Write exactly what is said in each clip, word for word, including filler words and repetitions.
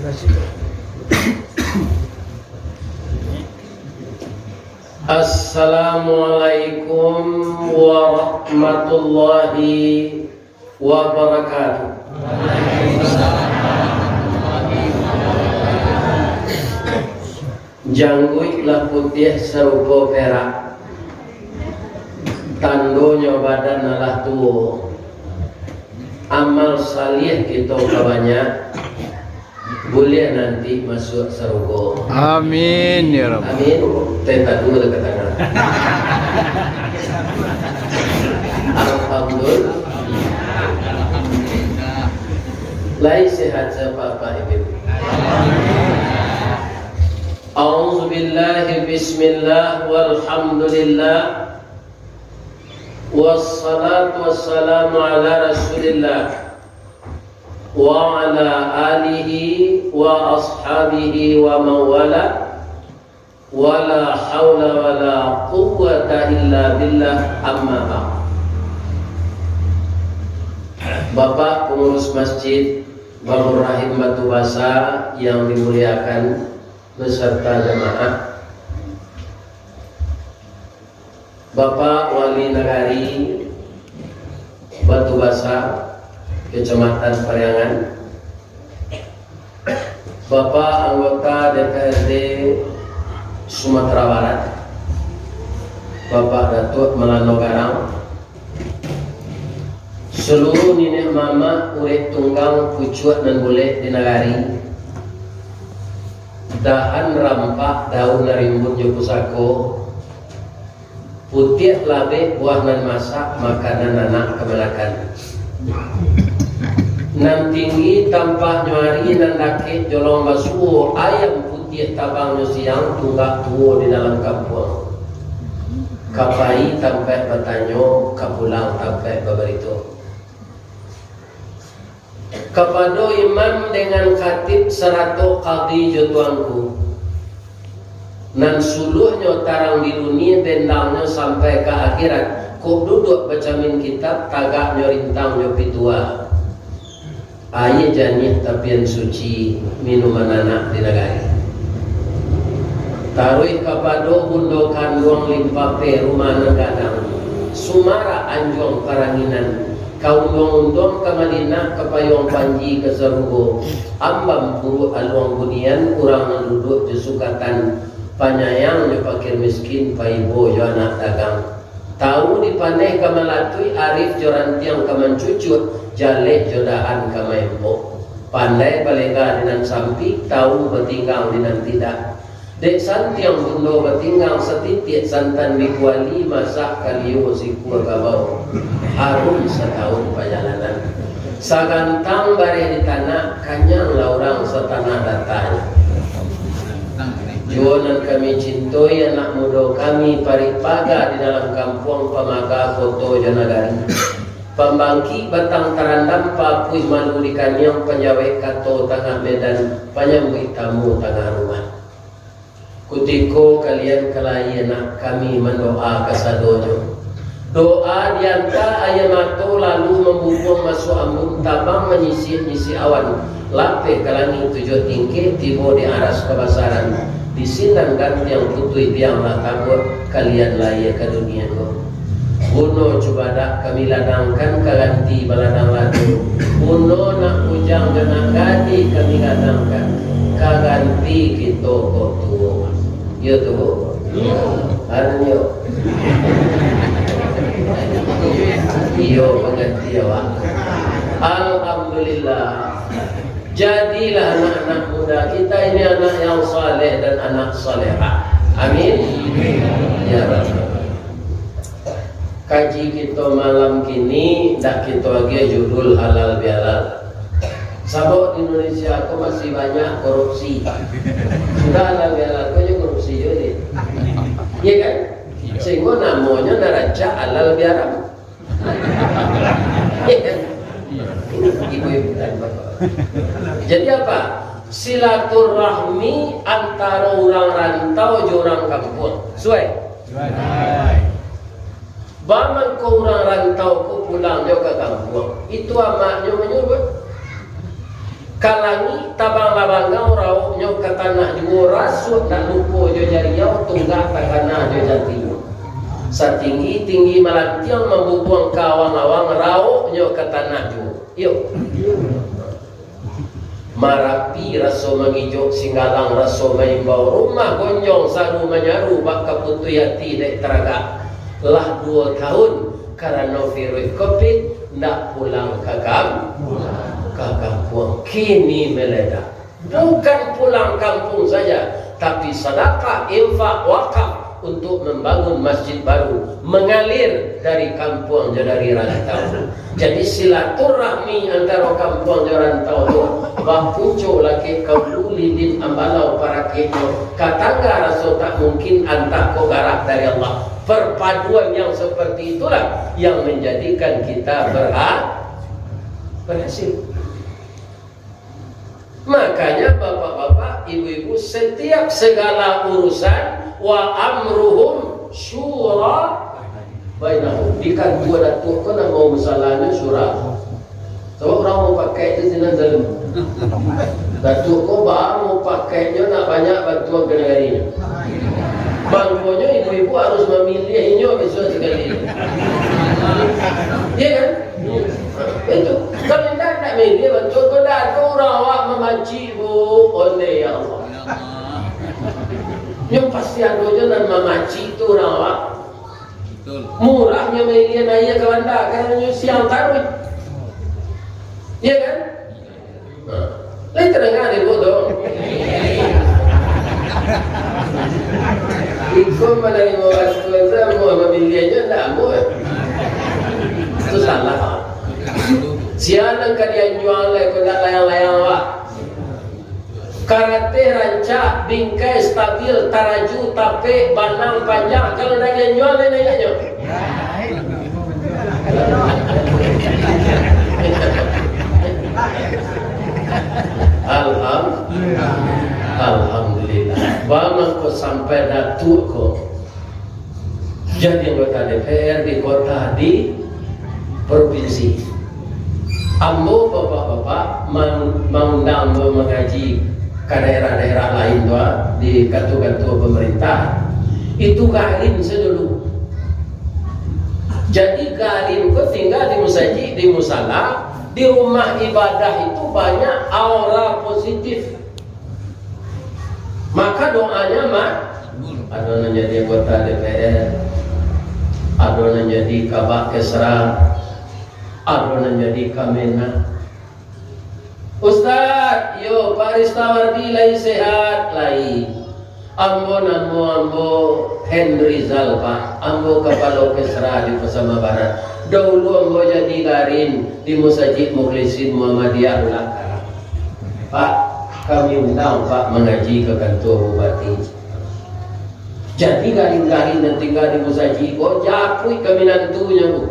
Assalamualaikum warahmatullahi wabarakatuh. Jangguik lah putiah sarupo perak, tandonyo badan alah tuo. Amal saleh kito ka banyak, buliah nanti masuak sarugo. Amin, ya Rabbal. Amin. Teh tadu lah ka tangan. Alhamdulillah. Lai sehat sabapak ibu? A'udzubillahi, bismillah, walhamdulillah. Wassalatu wassalamu ala Rasulillah wa ala alihi wa ashabihi wa mawala. Wala haula wala quwwata illa billah, amma ba'd. Bapak Pengurus Masjid Babur Rahim Batu Basa yang dimuliakan beserta jamaah, Bapak Wali Nagari Batu Basa, Kecamatan Pariangan, Bapak anggota D P R D Sumatera Barat, Bapak Datuak Malano Garang, seluruh niniak mamak, urek tunggang, pucuak nan bulek di nagari, dahan rampak, daun nan rimbun jo pusako, putiak labek buah nan masak, makanan anak kamanakan. Nan tinggi tampak nyuari, nan dakek jolong basuo, ayam putiak tabangnyo siang, tunggak tuo di dalam kampuang. Ka pai tampaik batanyo, ka pulang tampaik babarito. Kapado imam dengan khatib sarato kadi jo tuanku, nan suluahnyo tarang di dunia, bendangnyo sampai ka akhirat, kok duduak bacamin kitab, tagaknyo rintang jo pitua. Aia janiah tapian suci, minuman anak di nagari. Taruih kapado bundo kanduang, limpah pe rumah nan gadang, sumarak anjuang paranginan, ka unduang-unduang ka Madinah, ka payuang panji ka sarugo, ambam puruak aluang bunian, urang nan duduak jo sukatan, panyayang jo pakir miskin, paibo jo anak dagang. Tau dipaneh ka malatuik, arif jo rantiang ka mancucuak, jaleh jo dahan ka maempok. Pandai balega di nan sampik, tau batinggang di nan tidak. Dek santiang bundo batinggang, satitiak santan di kuali, masak kalio sikua kabau, harum satahun pajalanan. Sagantang bareh di tanak, kanyanglah urang satanah datanyo. Juo nan kami cintoi, anak mudo kami, parik paga di dalam kampuang, pamaga koto jo nagari. Pambangkik batang tarandam, papuih malu di kaniang, panjawek kato tangah medan, panyambuik tamu tangah rumah. Kutiko kalian ka lahia nak, kami mandoa kasadonyo. Doa dianta aia mato, lalu mambubuang masuak ambun, tabang manyisik-nyisik awan, lapeh ka langik tujuah tingkek, tibo di aras kabasaran, di sinan gantiang putuih biang lah tabuak, kalian lahia ka dunia ko. Buno cubadak kami ladangkan, ka ganti baladang lado. Buno nak bujang jo nak gadih kami gadangkan, ka ganti kito ko tuo. Iyo tu, Bu? Iyo. Anu yo. Iyo, pangganti awak. Alhamdulillah. Jadilah anak-anak muda kita ini anak yang saleh dan anak salehah. Amin. Ya Rabbal. Kaji kito malam kini, ndak kito agiah judul halal bihalal. Sabab di Indonesia ko masih banyak korupsi. Sudah halal bihalal ko jo korupsi jo ni. Iya kan? Sehingga namonyo nan rancak halal biharam. Iya kan? Ibu-ibu dan bapak. Jadi apa? Silaturahmi antaro urang rantau jo urang kampuang. Suai? Suai. Ba mangko urang rantau ko pulang jo ka kampuang, itu amaknyo manyuruah. Ka langik tabang babangau, rauknyo ka tanah juo, rasuak ndak lupo jo jariau, tunggak takana jo jatinyo. Satinggi-tinggi malantiang, mambubuang ka awang-awang, rauknyo ka tanah juo. Iyo. Marapi raso mangijok, Singgalang raso maimbau, rumah gonjong saru manyaru, bak kaputuih ati dek taragak. Lah duo tahun karano virus covid, ndak pulang ka kam-, ka kampuang. Kini meledak. Bukan pulang kampuang saja, tapi sadakah, infak, wakaf untuk mambangun masjid baru, mangalir dari kampuang jo dari rantau. Jadi, silaturahmi antaro kampuang jo rantau tu bapunco lakek ka ulu lilin ambalau parakeknyo, ka tangga raso tak mungkin, antah ko garak dari Allah. Perpaduan yang seperti itulah yang menjadikan kita berha-, berhasil. Makanya, bapak-bapak, ibu-ibu, setiap segala urusan, wa amruhum syura bainahum. Di kantua datuak ko namo musalahnyo syura. Sabab urang mau pakai tu sinan dalam. Datuak ko baa mau pakainyo nak banyak bantuan ka nagarinyo. Mangkonyo ibu-ibu harus mamiliahnyo bisuak sakali. Iya kan? Itu. Kalau indak, indak mamiliah bantuan ko, ndak ado urang awak mamacik, Bu. Ondeh, ya Allah. Nyo pasti ado jo nan mamacik tu urang awak. Betul. Murah nyo mailian aia ka banda, karano nyo siang taruih. Iya kan? Nah, lain tadanga dek ambo tu. Iko manarimo bantuan tu, ambo mamiliahnyo ndak ambo, eh. Tu salah. Sia nan ka dianjuang lai, ko ndak layang-layang, Pak. Karateh rancak, bingkai stabil, taraju, tapek, banang, panjang. Kalau ndak dianjuang, lai naiaknyo. Alham-, Alhamdulillah. Baa mangko sampai datuak ko jadi anggota D P R di kota, di provinsi. Ambo, bapak-bapak, man-, maundang ambo mangaji ka daerah-daerah lain tu, ah, di kantua-kantua pemerintah. Itu garin sajo dulu. Jadi, garin ko tingga di musajik, di musala, di rumah ibadah itu banyak aura positif. Maka doanya makbul. Ado nan jadi anggota D P R, ado nan jadi Kabak Kesra, ado nan jadi Kamenag. "Ustaz, yo, Pak Ristawardi lai sehat?" "Lai." "Ambo, namo ambo Henrizal, Pak. Ambo kapalo Kesra di Pasaman Barat. Daulu ambo jadi garin di Musajik Mukhlisin Muhammadiyah Ulak Karak." "Pak, kami undang Pak mangaji ka kantua bupati." Jadi, garin-garin nan tingga di musajik ko, japuik ka minantunyo, Bu.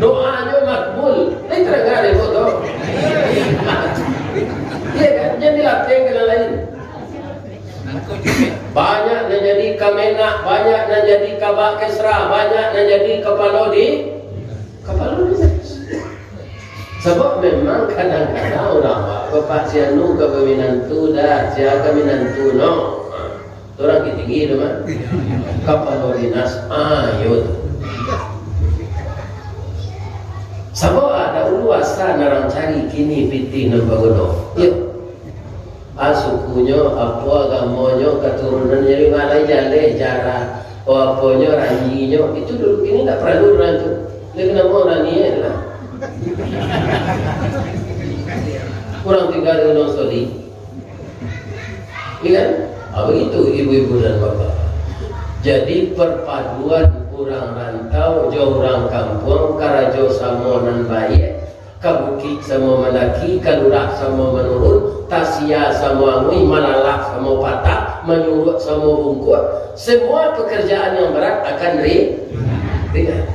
Doanyo makbul. Lain tadanga dek ambo tu. Iya kan? Jan dilapehkan nan lain. Banyak nan jadi Kamenag, banyak nan jadi Kabak Kesra, banyak nan jadi kapalo di, kapalo dinas. Sabab memang kadang-kadang urang awak, "Bapak si anu ka baminantu dah, sia ka minantu no." Ha, tu urang Bukittinggi tu mah. Kapalo dinas, ayo tu. Sabab dahulu asa nan urang cari, kini pitih nan baguno. Iyo. Ah, sukunyo, apo agamonyo, katurunannyo, lai jaleh, jarak, oh, aponyo, ranjinyo, itu dulu kini ndak paralu urang tu. Dia kena mau urang niaik lah. Urang tingga di Gunung Soli. Iya kan? Ah, begitu ibu-ibu dan bapak. Jadi, perpaduan urang rantau jo urang kampuang, karajo samo nan baiak, ka bukik samo mandaki, ka lurah samo manurun, tasia samo anguih, malalah samo patah, manyuruak samo bungkuak, semua pekerjaan yang berat akan ri-, ringan.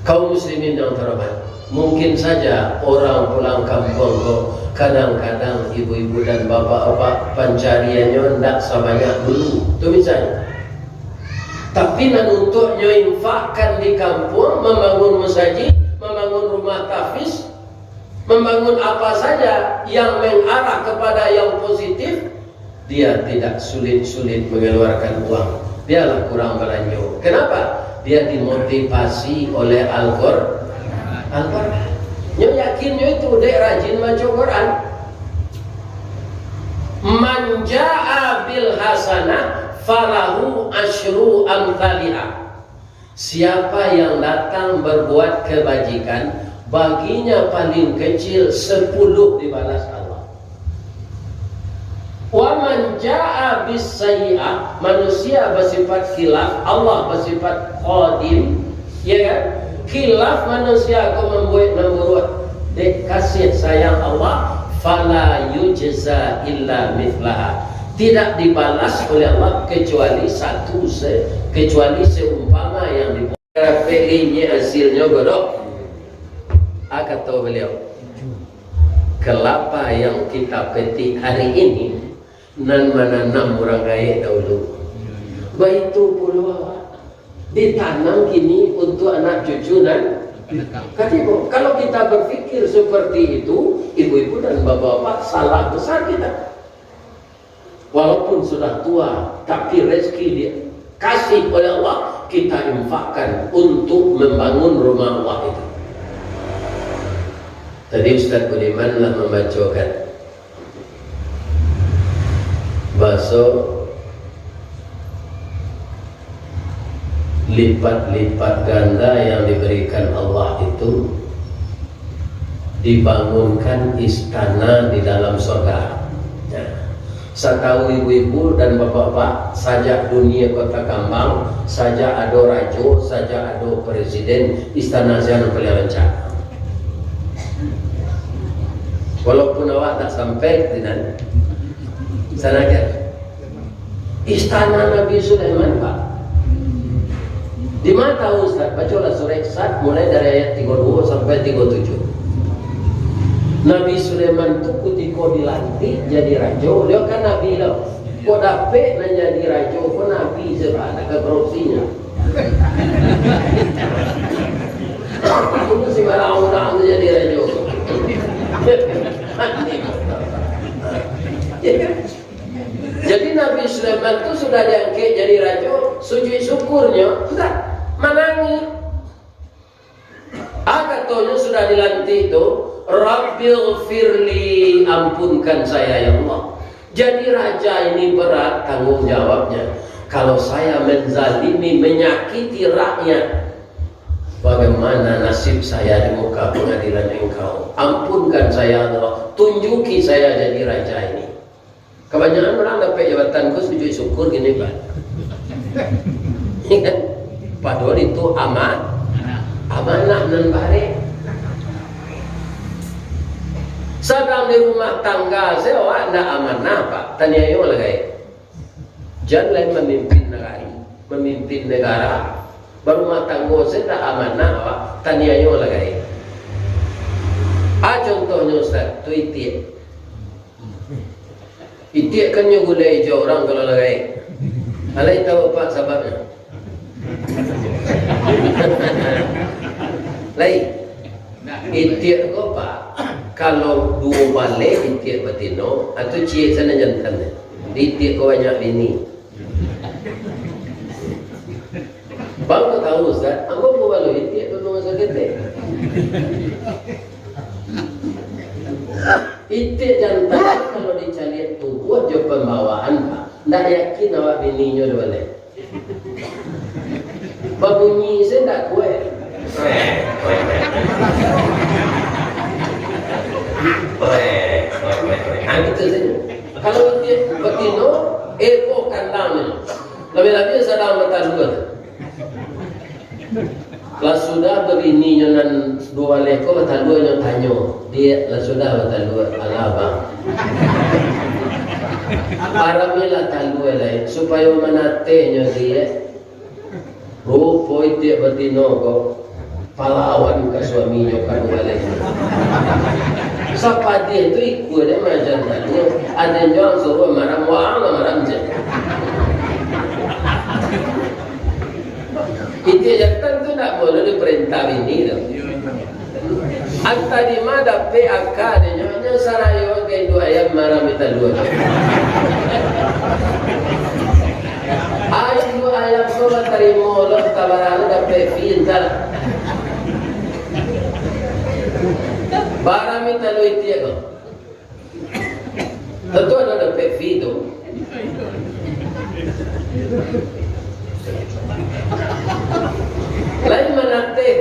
Kaum muslimin yang terhormat, mungkin saja orang pulang kampung ko, kadang-kadang ibu-ibu dan bapak-bapak pancariannyo ndak sabanyak dulu. Tu misalnyo. Tapi nan untuaknyo infakkan di kampuang, mambangun masajik, mambangun rumah Namun apa saja yang mengarah kepada yang positif, dia tidak sulit-sulit mengeluarkan uang. Biarlah kurang balanjo. Kenapa? Dia dimotivasi oleh Al-Qur-, Al-Qur'an. Nyo yakin nyo itu, dek rajin baca Quran. "Man jaa bil hasanah falahu asyru amthaliha." Siapa yang datang berbuat kebajikan, baginya paling kecil sepuluh dibalas Allah. "Wa man jaa bis sayyi'ah", manusia bersifat khilaf, Allah bersifat qadim, ya kan? Khilaf manusia ko mambuek nan buruak, dek kasih sayang Allah, "fala yujza illa mithlaha." Tidak dibalas oleh Allah kecuali satu se-, kecuali seumpama yang di-, rapek linyek hasilnyo godok. Ah, kato baliau, kelapa yang kita petik hari ini, nan mananam urang gaek dahulu. Baitu pulo awak, ditanam kini untuk anak cucu nan ka tibo. Kalau kita berpikir seperti itu, ibu-ibu dan bapak-bapak, salah besar kita. Walaupun sudah tua, tapi rezeki dikasih oleh Allah, kita infakkan untuk membangun rumah Allah itu. Tadi Ustaz Budiman lah membacakan baso lipat-lipat ganda yang diberikan Allah itu, dibangunkan istana di dalam sorga. Nah, satahu ibu-ibu dan bapak-bapak, sajak dunia ko takambang, sajak ado rajo, sajak ado presiden, istana sia nan paliang rancak. Walaupun awak tak sampai di nan, sana aja. Istana Nabi Sulaiman, Pak. Di ma tahu, Ustaz? Bacolah surek Sad, mulai dari ayat tigo duo sampai tigo tujuh. Nabi Sulaiman tu kutiko dilantik jadi rajo, baliau kan nabi lo. Kok dapek nan jadi rajo ko nabi se, Pak, nak ka korupsinyo. Itu si barang urang tu jadi rajo. Ya kan? Jadi Nabi Sulaiman tu sudah diangkek jadi rajo, sujud syukurnyo, ndak, manangih. Ah, katonyo sudah dilantik tu, "Rabbighfirli, ampunkan saya, ya Allah. Jadi raja ini berat tanggung jawabnya. Kalau saya menzalimi, menyakiti rakyat, bagaimana nasib saya di muka pengadilan Engkau? Ampunkan saya, ya Allah. Tunjuki saya jadi raja ini." Kabanyakan urang dapek jabatan ko sujud syukur kini, Pak. Iyo kan? Padahal itu ama-, amanah nan barek. Sadang di rumah tangga se awak ndak amanah, Pak. Taniayo lah gaek. Jan lai mamimpin nagari, mamimpin negara. Barumah tanggo se ndak amanah, awak taniayo lah gaek. Ah, contohnyo, Ustaz, tu itiak. Itiak kan nyo gulai jo urang kalau lah gaek. Alai tahu apo sababnyo? Lai, itiak ko, Pak, kalau duo baleh itiak batino, atau ciek sana jantan. Jadi itiak ko banyak bini. Bang ko tahu, Ustaz, ambo pun balu itiak dulu masa ketek. Itiak jantan tu kalau dicaliak tubuah jo pambawaan, Pak, ndak yakin awak bininyo tu baleh. Babunyi se ndak kuaik. Ah, gitu saja. Kalau itiak batino, eh, ko kandangnyo. Labiah-labiah sadang batalua tu. Lah sudah, bini nyo nan duo baleh ko batalua, nyo tanyo, "Diak, lah sudah batalua?" "Alah, Bang." "Paramilah talua lai, supayo manateh nyo, Diak." Rupo itiak batino ko palawan ka suaminyo ka duo baleh. Sapadiah tu ikua dek majan tadi, aden jo ang suruah maram, waang lah maram je. Itiak jantan tu ndak boleh diperintah bini tu. Tadi mah dapek aka deh nyo, nyo sarayo ka induak ayam marami talua. Ai, induak ayam ko batarimo lo, tabarang dapek fee, antah. Marami talua itiak ko. Tantu ado dapek fee tu. Lain manateh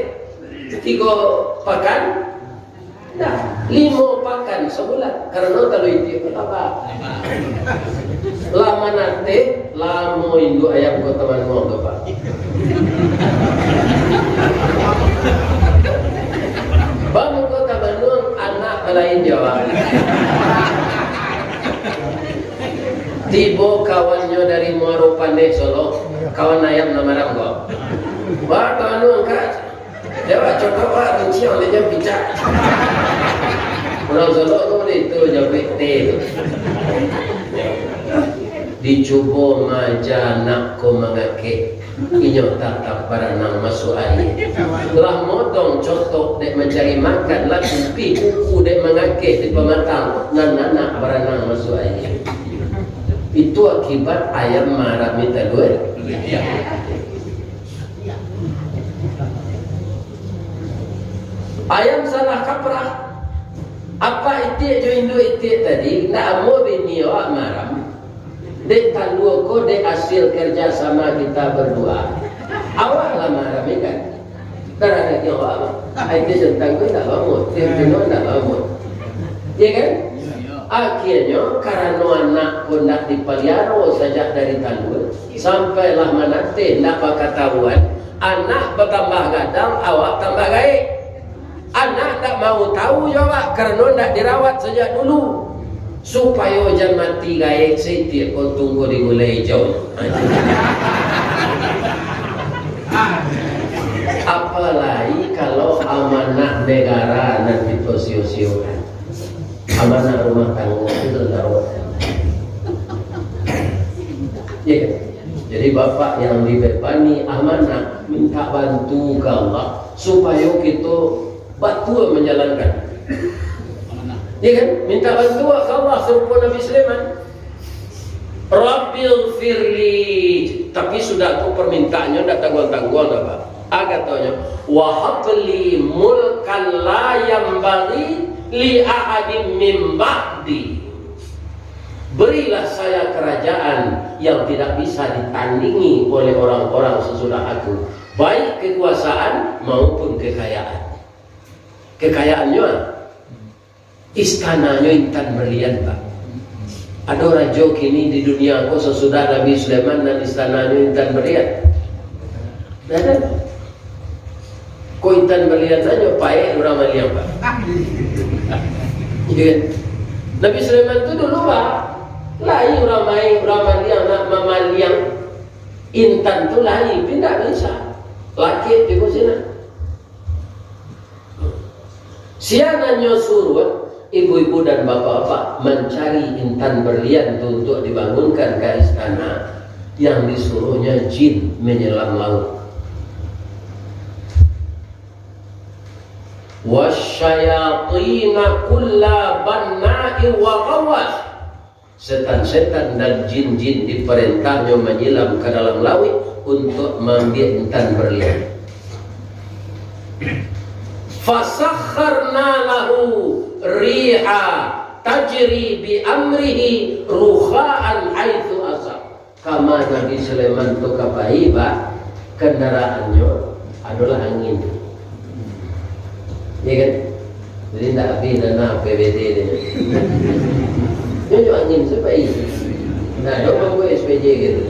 tigo pakan, dah, limo pakan sabulan, karano talua itiak ko laba. Lah manateh, lamo induak ayam ko tamanuang tu, Pak. Bamuko tamanuang, anak balain jo awak. Tibo kawannyo dari Muaro Paneh, Solok, kawan ayam nan maram ko. Wah, tamanuang, Kak. Yo, Wak, cokok, Wak, kunciang dek jam picak. Urang Solok tu, itu jawek teh tu. Dicubo maaja anak ko mangakeh, inyo tatap baranang masuak aia. Lah modong cotok dek mancari makan, lah pipih kuku dek mangakeh di pamatang, nan anak baranang masuak aia. Itu akibat ayam marami talua. Ayam salah kaprah. Apak itiak jo induak itiak tadi, ndak amuah bini awak maram. Dek talua ko, dek asil kerja sama kita berdua. Awak lah maram, yo kan? Darah daging awak mah. Ai, itu santang ko ndak bamuah, itu pino ndak bamuah. Yo kan? Akhirnyo, karano anak ko ndak dipaliaro sajak dari talua, sampai lah manateh ndak bakatahuan, anak batambah gadang, awak tambah gaek. Anak ndak mau tahu jo awak, karano ndak dirawat sajak dulu. Supayo jan mati gaek, saitiak ko tunggu digulai ijau. Apalagi kalau amanah negara nan kito sio-siokan. Amanah rumah tangga itu tentang. Ya kan? Jadi, bapak yang dibebani amanah, minta bantu ka Allah, supayo kito batua manjalankan. Ya kan? Minta bantu ka Allah, sarupo Nabi Sulaiman. "Rabbighfirli." Tapi sudah tu permintaannyo ndak tangguang-tangguang dah, Pak. Ah, katonyo, "Wahabli mulkan la yambaghi li ahadin min ba'di." Berilah saya kerajaan yang tidak bisa ditandingi oleh orang-orang sesudah aku, baik kekuasaan maupun kekayaan. Kekayaannyo, ah, istananyo intan berlian, Pak. Ado rajo kini di dunia ko sasudah Nabi Sulaiman nan istananyo intan berlian? Ndak ado. Ko intan berlian sajo, paek urang maliang, Pak. Iya kan? Nabi Sulaiman tu dulu, Pak, lai urang main, urang maliang, nak mamaliang intan tu lai, tapi ndak bisa. Lakek juo sinan. Sia nan nyo suruah, ibu-ibu dan bapak-bapak, mancari intan berlian tu untuak dibangunkan ka istana, yang disuruhnyo jin manyelam lauik. "Wasyayatina kulla banna'in wa ghawwas." Setan-setan dan jin-jin diparintahnyo manyelam ka dalam lauik untuak maambiak intan berlian. "Fasakharna lahu riha tajri bi amrihi rukha'an haitsu asab." Kama Nabi Sulaiman tu ka pai, ba kendaraannyo adolah angin. Iya kan? Jadi, ndak abih dana A P B D tu. Nyo jo angin sapai. Ndak ado mambuek S P J gitu.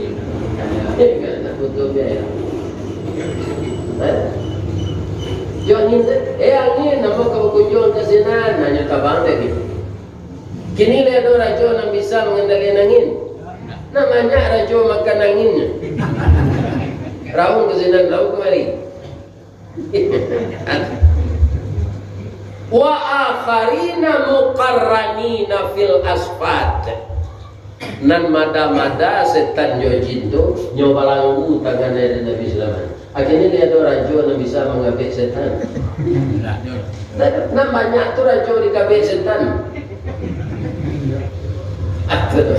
Iya kan? Ndak butuh biaya. Hah? Jo angin tu, "Eh, angin, ambo ka bakunjuang ka sinan." Nah, nyo tabang dek gitu. Kini lai ado rajo nan bisa mangandalian angin. Nah, banyak rajo makan anginnyo. Raung ka sinan, raung kamari. "Wa akharina muqarranina fil asfad." Nan mada-mada setan jo jin tu, nyo balanggu tangannyo dek Nabi Sulaiman. Akhirnyo, indak ado rajo nan bisa mangabek setan. Nan, nan banyak tu rajo dikabek setan. Aduh.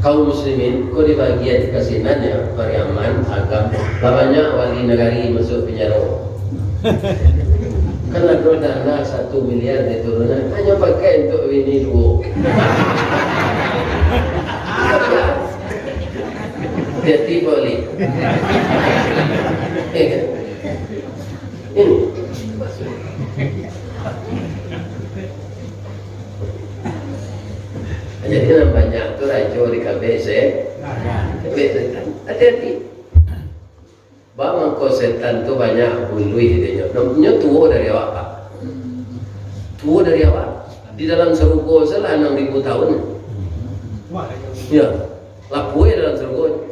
Kaum muslimin, ko di bagian ka sinan yo, Pariaman, Agam, lah banyak wali nagari masuak pinjaro. Kan ado dana satu miliar diturunan, hanyo pakai untuak bini duo. Hati-hati, Pak Wali. Ini. Jadi, nan banyak tu rajo dikabek se-, kabek setan. Hati-hati. Ba mangko setan tu banyak buluih dinyo. Nyo tuo dari awak, Pak. Tuo dari awak. Di dalam sarugo se lah anam ribu tahun. Ya. Lapua dalam sarugo.